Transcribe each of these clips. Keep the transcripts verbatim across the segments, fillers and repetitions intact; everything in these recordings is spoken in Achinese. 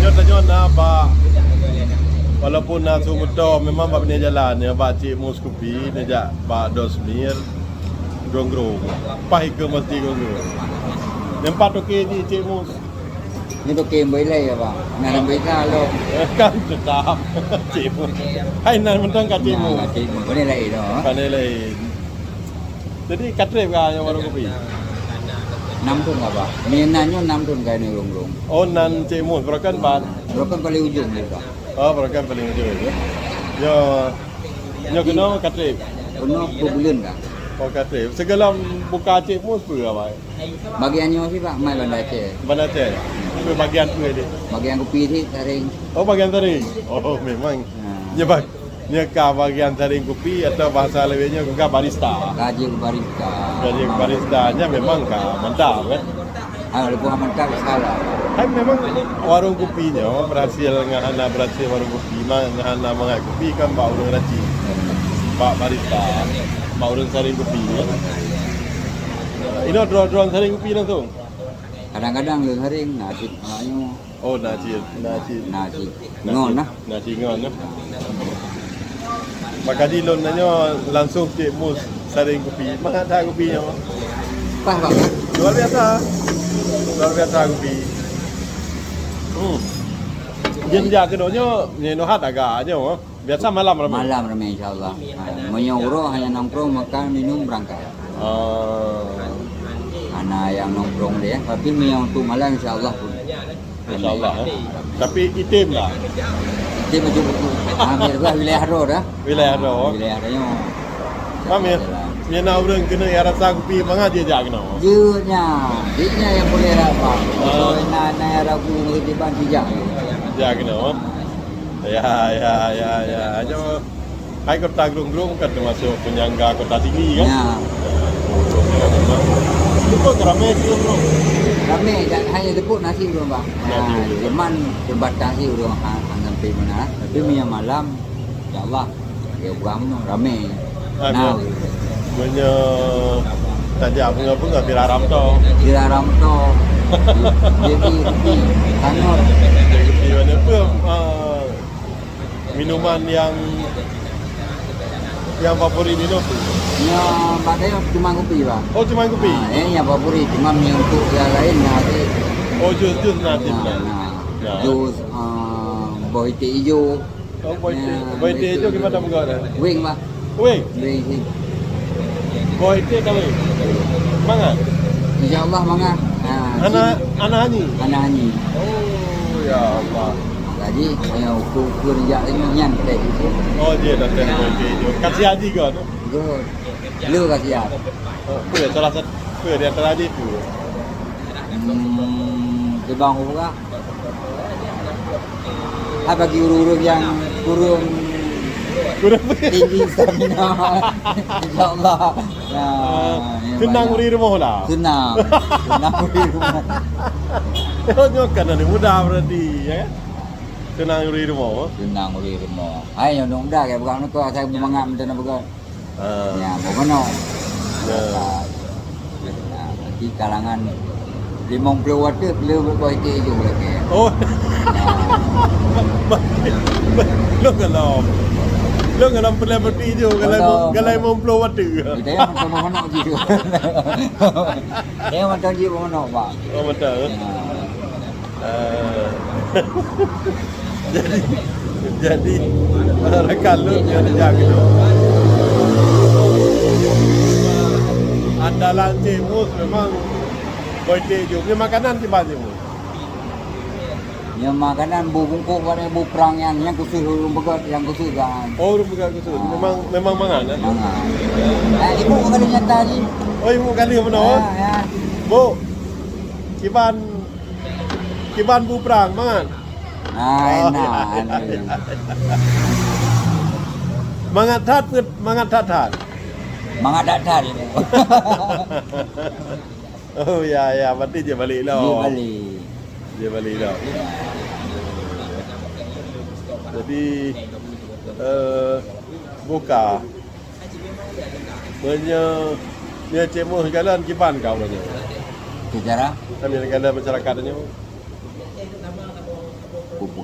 Tanyoe na bak, walaupun na su meuto, memang bak binéh jalan, ya, bak Cik Mus Kupi, neujak bak Dosmir, Grong-grong. Paih keu meusti Grong-grong. Nyang pat toke jih Cik Mus. Nyoe toke beu ilée ya, Bang. Nah, lam berita lom. Kan tetap Cik Mus. Hai nan mantong ka Cik Mus. Nah, ka Cik Mus. Boleh lain tu. Pandai lain. Jadi, ka trép ka nyang warong kopi? Nam thon ka, Bang. Ni nan nyoe nam thon ka ni Grong-grong. Oh, nan Cik Mus, Broken Pan. Broken paling ujong ni, Bang. Oh, Broken paling ujong, ya. Yo, nyoe keunoe ka trép? Keunoe peubuleuen ka. Oh, ka trép. Sigohlom buka Cik Mus peue awai? Bagian nyoe sih, Pak, mai Banda Aceh. Banda Aceh? Peue bagian peue ni? Bagian kupi sih, saring. Oh, bagian saring? Oh, memang. Nah. Nyoe bag-, nyoe ka bagian saring kupi atau bahasa lainnya ka barista? Ka jeuet barista. Ka jeuet barista, nyan memang ka mantap, kan? Ah, leubeh mantap salah. Hai memang warong kupi nyoe berhasil ngon hana berhasil warong kupi, ma-, ngon hana mangat kupi kan bak ureueng racik. Bak barista, bak ureueng saring kupi, ya. Inoe droe-droe saring kupi langsung? Kadang-kadang lôn saring, na cit, ah, nyoe. Oh, na cit, na cit. Na cit. Ngon nah. Na cit ngon nah. Maka jilon nyoe langsung Cik Mus saring kupi. Mangat that kupi nyoe. Pas banget. Luar biasa. Luar biasa kupi. Hmm. Jin jak keunoe nyoe, nyoe hat agak nyoe. Biasa malam ramai? Malam ramai, insya Allah. Ha, meunyoe uroe hanya nongkrong, makan, minum, berangkat. Ah. Hana nyang nongkrong deh, tapi meunyoe untuk malam, insya Allah pun. Insya Allah, eh. Tapi item lah. Item macam tu. Ha, biar bah wilayah droe dah. Wilayah droe. Ha, wilayah droe. Paham ya? Meunyoe na ureueng keuneuk nyang rasa kupi mangat, jijak keunoe. Jeuet nyan. Jeuet nyan nyang boleh rasa. Ah. Kalau na, na nyang ragu ngon tiban, jijak. Jijak keunoe. Ya, ya, ya, ya. Nyoe, hai kota Grong-grong kan termasuk penyangga kota tinggi, kan? Ya. Cukup ramai sih, Grong-grong. Ramai, dan hanya teupeue nasi ureueng, Bang. Nasi ureueng. Cuman terbatas sih ureueng ha-, ha-, sampai mana. Tapi meunyoe malam, insya Allah, ya, bukan ramai. Ah, nah, betul. Meunyoe tajak bunga-bunga, pira ram to. Pira ram to. Jadi, jadi, tanur. Jadi, mana pun, ah, minuman yang, yang favorit minum? Ya, bak saya cuma kopi, Pak. Oh, cuma kopi? Ah, eh, yang favorit. Cuma yang untuk yang lain, nah, ada. Oh, jus-jus nanti. Nah, nah. Nah. Jus, ah, buah itik hijau. Oh, boy T. Ya, boy T itu gimana peugah dah? Wing, Pak. Wing? Wing, wing. Boy T kawin? Mangat? Insya Allah mangat. Ha, anak, anak Hani? Anak Hani. Oh, ya Allah. Jadi, ya, ukur-ukur jak tengok nyan, teh. Oh, dia dah teh boy T itu. Kasih Haji kau tu? Good. Lu kasih ya. Oh, tu ya, salah satu, tu ya, di antara Haji tu. Hmm, kebang orang. Hai bagi ureueng-ureueng nyang kureueng, kureueng tinggi stamina. Insya Allah. Nah, ah, ya, senang banyak. Uri rumoh lah. Senang. Senang uri rumoh. Oh, nyoe kan aneuk muda berarti, ya kan? Senang uri rumoh. Senang uri rumoh. Hai, aneuk muda kayak bukan aneuk kau, asai beumangat meunan bukan. Ah. Ya, bukan no. Ya. Nah, nanti kalangan limong puluh watt tu perlu berbuat itu juga lagi. Oh. Lo kalau, lo kalau pernah berarti juga kalau, kalau limong puluh watt tu. Kita yang macam mana gitu. Dia macam dia mana, Pak? Oh, betul. Ya. Ah. Jadi, jadi, rakan lôn nyang jak keunoe. Andalan Cik Mus memang boy T jih. Nyoe makanan kiban Cik Mus? Nyoe makanan bu bungkôh, warna bu prang nyan, nyang khusus ureueng peugöt, nyang khusus kan. Oh, ureueng peugöt khusus. Ah. Memang, memang mangat, eh? Mangat. Eh, ibu kali nyata jih. Oh, ibu kali mana? Ah, ya. Bu, kiban Kiban bu prang, mangat. Hai, oh, nah, ya. Mangat that, mangat that-that. Mangat that-that. Oh, ya, ya, berarti dia balik lah. Dia balik. Dia balik lah. Ya. Jadi, eh, buka. Meunyoe, meunyoe Cik Mus galon kiban ka meunyoe? Secara? Kami galon masyarakat nyoe.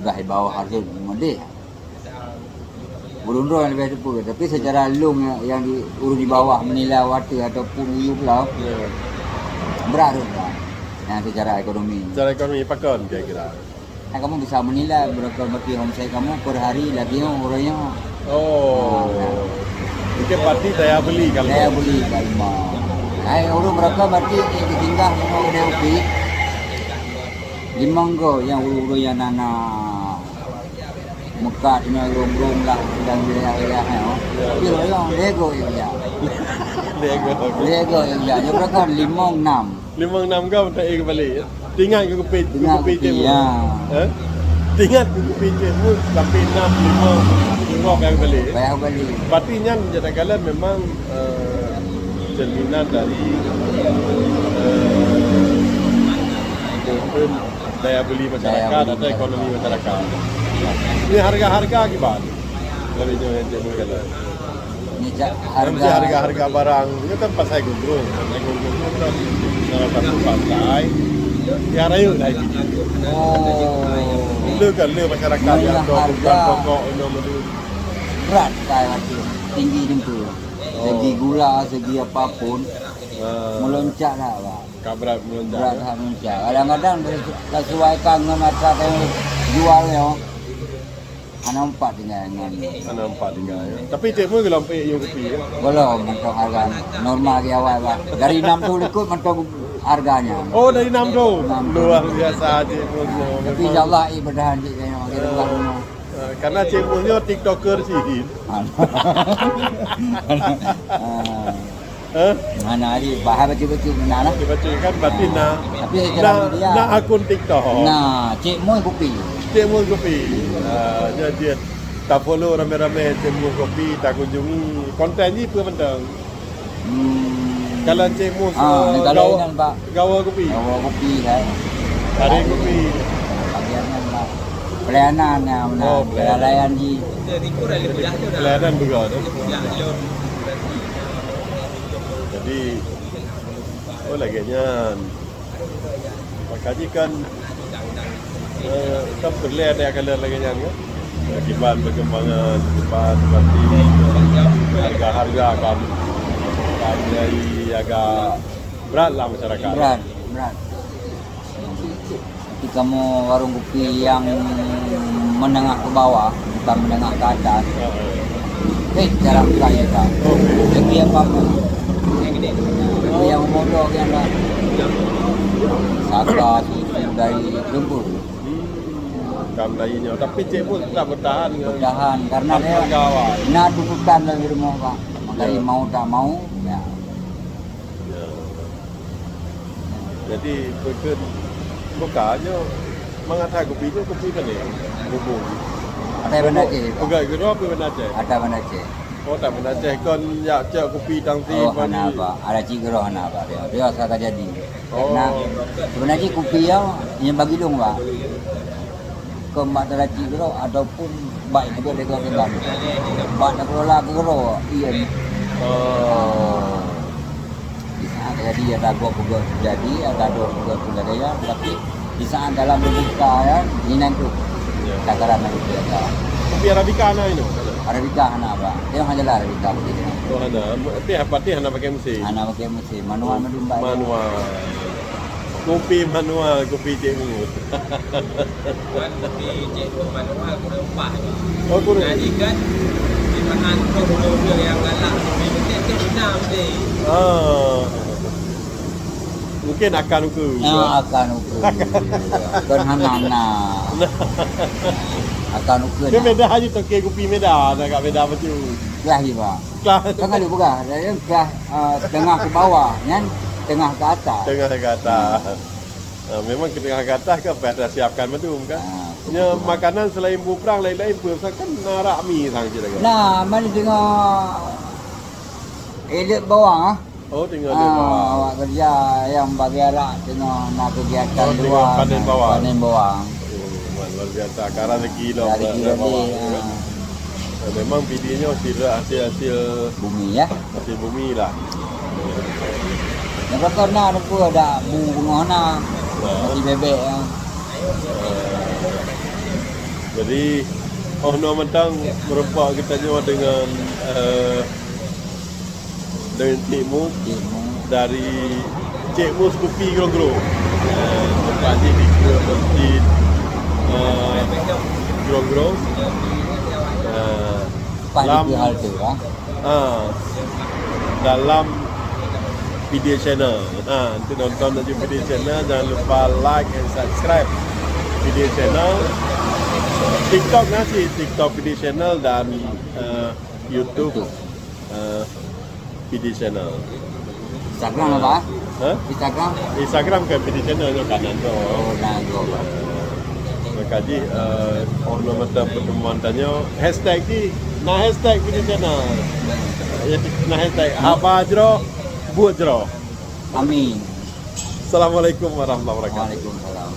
Bah, di bawah harus modeh. Ureueng droe leubeh teupeu, tapi secara lông nyang, nyang di, ureueng di bawah meunilai water ataupun uyu pulo, brat rhot, Pak. Nyang secara ekonomi. Secara ekonomi pakon kira-kira? Nah, kamu bisa menilai berapa berarti omset kamu per hari lagi nyoe, uroe nyoe. Oh. Mungkin berarti daya beli kalau. Daya beli kalau. Hai, ureueng berapa berarti tinggal nyoe udah oke. Limong go nyang ureueng-ureueng nyang na, na meukat nyoe, ureueng-ureueng lah dan wilayah-wilayah nyoe. Tapi uroe nyoe lego ya. Lego. Lego ya. Nyoe berapa? Limong, enam. Limong enam gam tak eh kembali. Tingat ke kupi, Tingat kupi kupi, Cik Mu? Ya. Eh? Tingat ke kupi Cik Mu sampai enam, lima, lima kali balik. Payah balik. Berarti nyan jadi kalian memang eh, cerminan dari eh, mungkin daya beli masyarakat Daya beli atau ekonomi masyarakat. Ini harga-harga akibat. Dari jauh yang Cik Mu kata. Ni cak Kan mesti harga harga-harga barang. Itu kan pasai gugurung. Pasai gugurung kan salah satu pasai yang raya lah itu. Oh. Itu kan le masyarakat Mengenai yang ada harga kebutuhan pokok, untuk menu. Berat pasai waktu tinggi jemput. Segi gula, segi apapun, Ah. Melonjak dah, Pak. Ka berat melonjak, Berat ya? Dah melonjak. Kadang-kadang sesuaikan dengan harga yang jual ya. Hana empat tinggai ngon. Hana empat tinggai, ya. Tapi Cik Mu geulom peuék yue kupi, ya? Belum, mantong harga normal di awal, Pak. Dari enam puluh likot mantong harganya. Oh, dari enam puluh? Enam puluh. Luar biasa, Cik Mu. Tapi Memang. Insya Allah, eh, bertahan, Cik, kayaknya makin Eh, eh, karena Cik Mu nyoe TikToker sih. Hana. Ah. Eh? Mana hari bahar baca-baca mana lah. Baca-baca kan berarti nak, Tapi secara nak, media. Nak akun TikTok. Nah, Cik Mui Kupi. Cik Mui Kupi. Ah, jadi ta follow ramai-ramai Cik Mui Kupi, ta kunjungi. Konten ni apa benda? Hmm. Kalau Cik Mui Ah, eh, kalau gawa, Pak. Gawa kupi. Gawa kupi kan. Tarik kupi. Bagian kan, Pak. Pelayanan yang mana? Oh, pelayanan. Pelayanan di. Pelayanan juga tu. Jadi, oh, lagèe nyan. Makanya kan, eh, kan perlu ada kalian lagèe nyan kan. Akibat perkembangan, akibat seperti harga-harga kan, kan jadi agak berat lah masyarakat. Berat, berat. Tapi kamu warung kopi yang menengah ke bawah, bukan menengah ke atas. Eh, cara buka ya, Pak. Oke. Lebih apa pun. Lebih yang modal yang dah. Saka, susu dari Gempur. Hmm. Kan dari nyoe. Tapi Cik pun tetap bertahan dengan Bertahan, karena harga dia awal. Nak tuntutan dari rumah, Pak. Makanya Ya. mau tak mau, ya. Ya. Jadi, peukeuh buka nyoe, mangat hai kupi nyoe, kupi pane? Bubung. Atai Banda Aceh, Pak. Peugah keudroe apa Banda Aceh? Atai Banda Aceh. Oh, tak Banda Aceh, kon jak cok kupi tang si Oh, hana, Pak. Ada cik keudroe hana, Pak. Dia, dia asal ka jadi. Oh. Karena sebenarnya kupi ya, yang bagi dong, Pak. Keu bak taraci keudroe ataupun bak juga lego keudroe. Bak teukelola keudroe, iya. Oh. Di saat jadi ya tagoe peugah jadi, ya tagoe peugah peugah daya, tapi di saat dalam logika ya, ini tu. Ya. Takaran yang biasa. Tapi Arabica na inoe? Arabica hana, Pak. Dia hanya lah Arabica begitu. Oh, hana. Tapi, tapi hana pakai mesin? Hana pakai mesin. Manual Oh, madum, Pak. Manual. Kupi manual, kupi Cik Mui. Wan, kupi Cik Mui manual kurang pas. Oh, kurang. Jadi kan, di mana tu orang nyang galak kupi mungkin tu benar mesti. Ah. Mungkin akan ukur. Ya, akan ukur. Kan hana na. Akan ukur Dia na. Beda aja toke kupi beda, agak beda baju. Lah, iya, Pak. Lah. Kan ada peugah, ada yang peugah, ah, tengah ke bawah, kan? Tengah ke atas. Tengah ke atas. Ah, memang ke tengah ke atas kan payah dah siapkan mandum kan. Ah, Nya betul. Makanan selain bu prang lain-lain pun kan na rak mi sang je dah. Nah, mana tengah elit bawah ah. Oh, tengah Ah, elit bawah. Awak kerja yang bagi arak tengah na kegiatan Oh, tengah luar, panen nah, bawang. Panen bawang. Oh, luar biasa. Karena rezeki lah Dari buat rezeki bawang. Ah. Memang bidinyo hasil, hasil Bumi ya. Hasil bumi lah. Yang kata na rupa ada bu bunga na. Nah. Mati bebek ya. Eh, Jadi, oh no mantong meureumpok geutanyoe deungon, eh, deungon Cik Mus dari Cik Mus Kupi Grogro. Eh, tempat jih di, di, eh, Grogro. Eh, Pas lam di halte, ah. Ah, dalam P D A Channel. Ah, untuk nonton laju P D A Channel, jangan lupa like and subscribe P D A Channel. TikTok na cit, TikTok P D A Channel dan, eh, YouTube, eh, P D A Channel. Instagram apa? Hah? Instagram? Instagram kan P D A Channel nyoe kanan tu. Oh, nah, tu. Maka jih, eh, oh no mantong pertemuan tanyoe, hashtag jih, na hashtag P D A Channel. Na hashtag haba jroh, buet jroh. Amin. Assalamualaikum warahmatullahi wabarakatuh. Waalaikumsalam.